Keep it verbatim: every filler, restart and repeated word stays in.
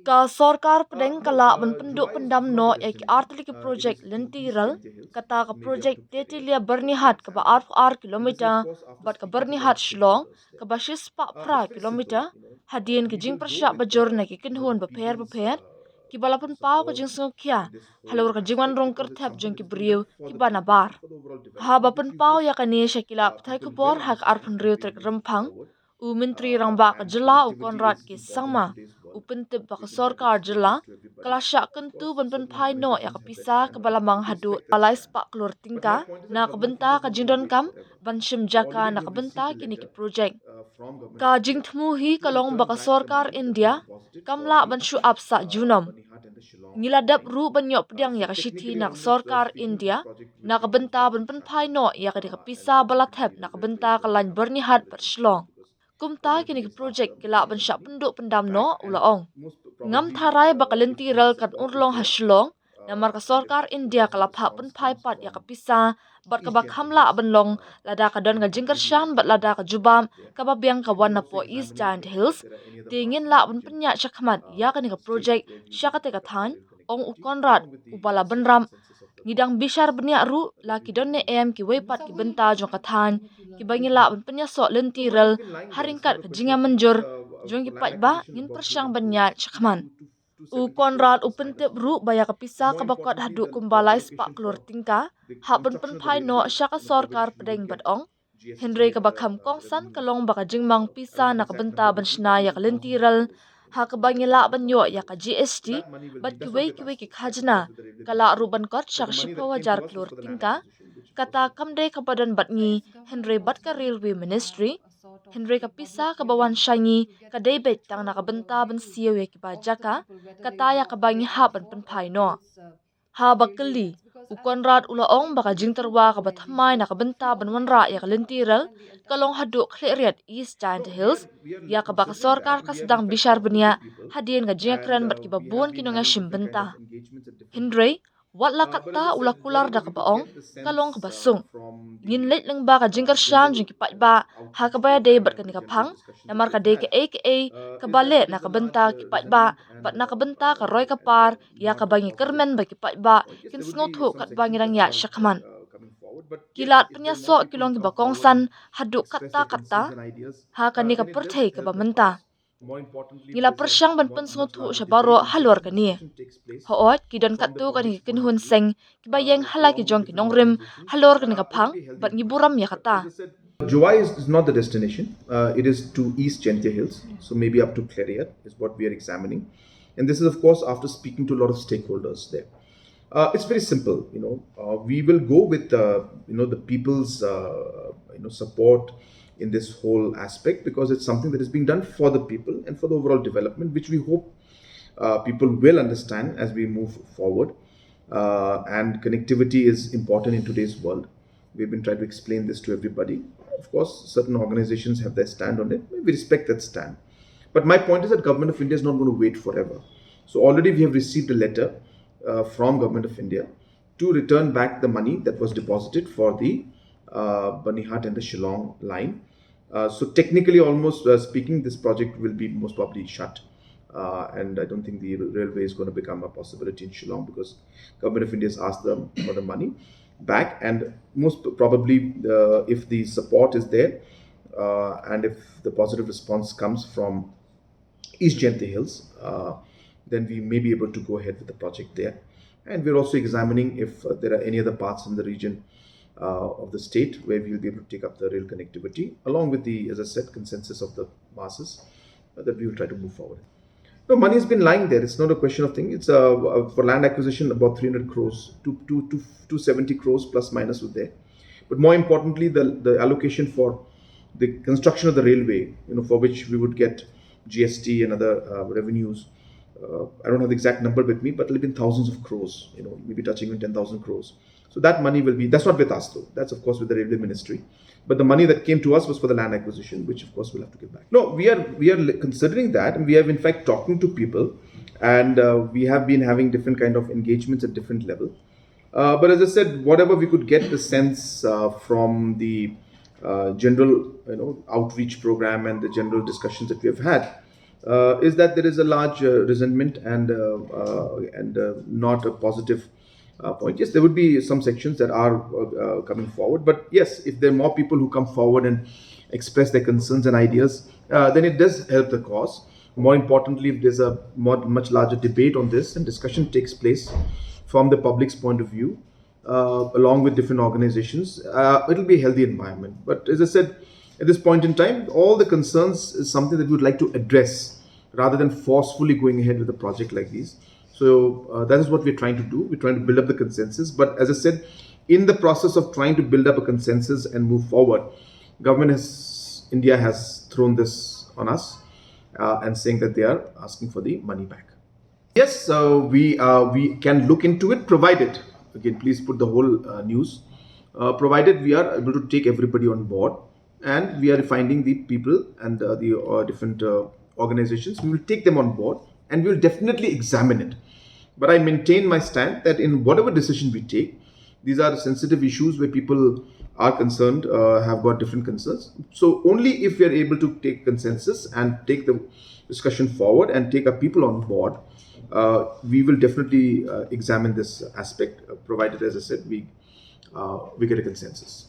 Ka sorkar pdeng ka lah ban pynduh pyndam noh ïa ki artylli ki projek lynti rel, kata ka projek Tetilia Byrnihat kaba arphew ar kilometer bad ka Byrnihat Shillong kaba shispah phra kilometer, hadien ka jingpyrshah bajur na ki kynhun bapher bapher kiba la pynpaw ka jingsngewkhia halor ka jingwan rung kyrthep jong ki briew kiba nabar. Haba pynpaw ïa kane sha ki lad pathai khubor ha ka arphew hynriew tarik Rymphang, u Myntri Rangbah ka jylla u Conrad K Sangma u pyntip ba ka sorkar jylla ka la shah kyntu ban pynphai noh ïa ka pisa kaba la mang haduh lai spah klur tyngka na ka bynta ka jingdonkam ban shim jaka na ka bynta kine ki projek. Ka jingthmu hi ka long ba ka sorkar India kam lah ban shu ap sah junom. Ngi la dep ruh ban ïoh pdiang ïa ka shithi na ka sorkar India na ka bynta ban pynphai noh ïa kane ka pisa ba la thep na ka bynta ka lain Byrnihat bad Shillong. Kumta kine ki projek ki lah ban shah pynduh pyndam noh, u la ong. Ngam tharai ba ka lynti rel kan urlong ha Shillong, namar ka sorkar India ka la phah pynphai pat ïa ka pisa bad kaba kham lah ban long lada ka don ka jingkyrshan bad lada ka jubab kaba biang ka wan napoh East Jaintia Hills, te ngin lah ban pynïaid shakhmat ïa kane ka projek sha kata ka thaiñ, ong u Conrad uba la bynrap. Ngi dang bishar bniah ruh la ki don ne em kiwei pat ki bynta jong ka thaiñ kiba ngi lah ban pynïasoh lynti rel ha ryngkat ka jingïamynjur jong ki paidbah, ngin pyrshang ban ïaid shakhmat. U Conrad u pyntip ruh ba ïa ka pisa kaba kot haduh kumba lai spah klur tyngka hap ban pynphai noh sha ka sorkar pdeng bad ong, hynrei kaba kham kongsan ka long ba ka jingmang pisa na ka bynta ban shna ïa ka lynti rel ha kaba ngi lah ban ïoh ïa ka G S T bad kiwei kiwei ki khajna ka lah ruh ban kot sha ka shiphew hajar klur tyngka. Kata kam dei kaba don bad ngi hynrei bad ka Railway Ministry, hynrei ka pisa kaba wan sha ngi ka dei beit tang na ka bynta ban siew ïa kiba jaka, kata ïa kaba ngi hap ban pynphai noh. Haba kylli, u Conrad u la ong ba ka jingtyrwa kaba thymmai na ka bynta ban wanrah ïa ka lynti rel ka long haduh Khliehriat East Jaintia Hills, ïa kaba ka sorkar ka sdang bishar bniah hadien ka jingïakren bad kiba bun ki nongïashim bynta. Hynrei wat la katta, u la kular da kaba ong, ka long kaba suk. Ngin leit lyngba ka jingkyrshan jong ki paidbah ha kaba ïadei bad kane ka phang, namar ka dei kaei kaei kaba leh na ka bynta ki paidbah bad na ka bynta ka roi ka par ïa kaba ngi kyrmen ba ki paidbah kin sngewthuh katba ngi dang ïaid shakhmat. Ki lad pynïasoh ki long kiba kongsan haduh katta katta ha kane ka pyrthei kaba mynta. Ngi la pyrshang ban pynsngewthuh sha baroh halor kane. Hooid, ki don katto katne ki kynhun seng kiba ïeng ha la ki jong ki nongrim halor kane ka phang bad ngi burom ïa kata. Jowai is, is not the destination. Uh, it is to East Jaintia Hills, so maybe up to Khliehriat is what we are examining. And this is, of course, after speaking to a lot of stakeholders there. Uh, it's very simple, you know. Uh, we will go with, uh, you know, the people's, uh, you know, support in this whole aspect, because it's something that is being done for the people and for the overall development, which we hope uh, people will understand as we move forward. Uh, and connectivity is important in today's world. We've been trying to explain this to everybody. Of course, certain organizations have their stand on it. We respect that stand. But my point is that Government of India is not going to wait forever. So already we have received a letter uh, from Government of India to return back the money that was deposited for the uh, Byrnihat and the Shillong line. Uh, so technically, almost uh, speaking, this project will be most probably shut. Uh, and I don't think the railway is going to become a possibility in Shillong because Government of India has asked them for the money back. And most probably, uh, if the support is there uh, and if the positive response comes from East Jaintia Hills, uh, then we may be able to go ahead with the project there. And we're also examining if uh, there are any other parts in the region uh, of the state where we'll be able to take up the rail connectivity, along with the, as I said, consensus of the masses uh, that we will try to move forward. No, money has been lying there. It's not a question of thing. It's uh, uh, for land acquisition about three hundred crores, to, to, to two seventy crores plus minus was there. But more importantly, the, the allocation for the construction of the railway, you know, for which we would get G S T and other uh, revenues. Uh, I don't have the exact number with me, but it'll be in thousands of crores, you know, maybe touching even ten thousand crores. So that money will be, that's not with us though. That's of course with the railway ministry. But the money that came to us was for the land acquisition, which of course we'll have to give back. No, we are we are considering that, and we have in fact talking to people, and uh, we have been having different kind of engagements at different level. Uh, but as I said, whatever we could get the sense uh, from the uh, general, you know, outreach program and the general discussions that we have had, uh, is that there is a large uh, resentment and uh, uh, and uh, not a positive uh, point. Yes, there would be some sections that are uh, uh, coming forward, but yes, if there are more people who come forward and express their concerns and ideas, uh, then it does help the cause. More importantly, if there's a more, much larger debate on this and discussion takes place from the public's point of view, uh, along with different organizations, uh, it'll be a healthy environment. But as I said, at this point in time, all the concerns is something that we would like to address rather than forcefully going ahead with a project like these. So uh, that is what we're trying to do. We're trying to build up the consensus. But as I said, in the process of trying to build up a consensus and move forward, government has India has thrown this on us uh, and saying that they are asking for the money back. Yes, uh, we uh, we can look into it, provided, again, please put the whole uh, news. Uh, provided we are able to take everybody on board, and we are finding the people and uh, the uh, different uh, organizations, we will take them on board and we will definitely examine it. But I maintain my stand that in whatever decision we take, these are sensitive issues where people are concerned, uh, have got different concerns. So only if we are able to take consensus and take the discussion forward and take our people on board, uh, we will definitely uh, examine this aspect, uh, provided, as I said, we uh, we get a consensus.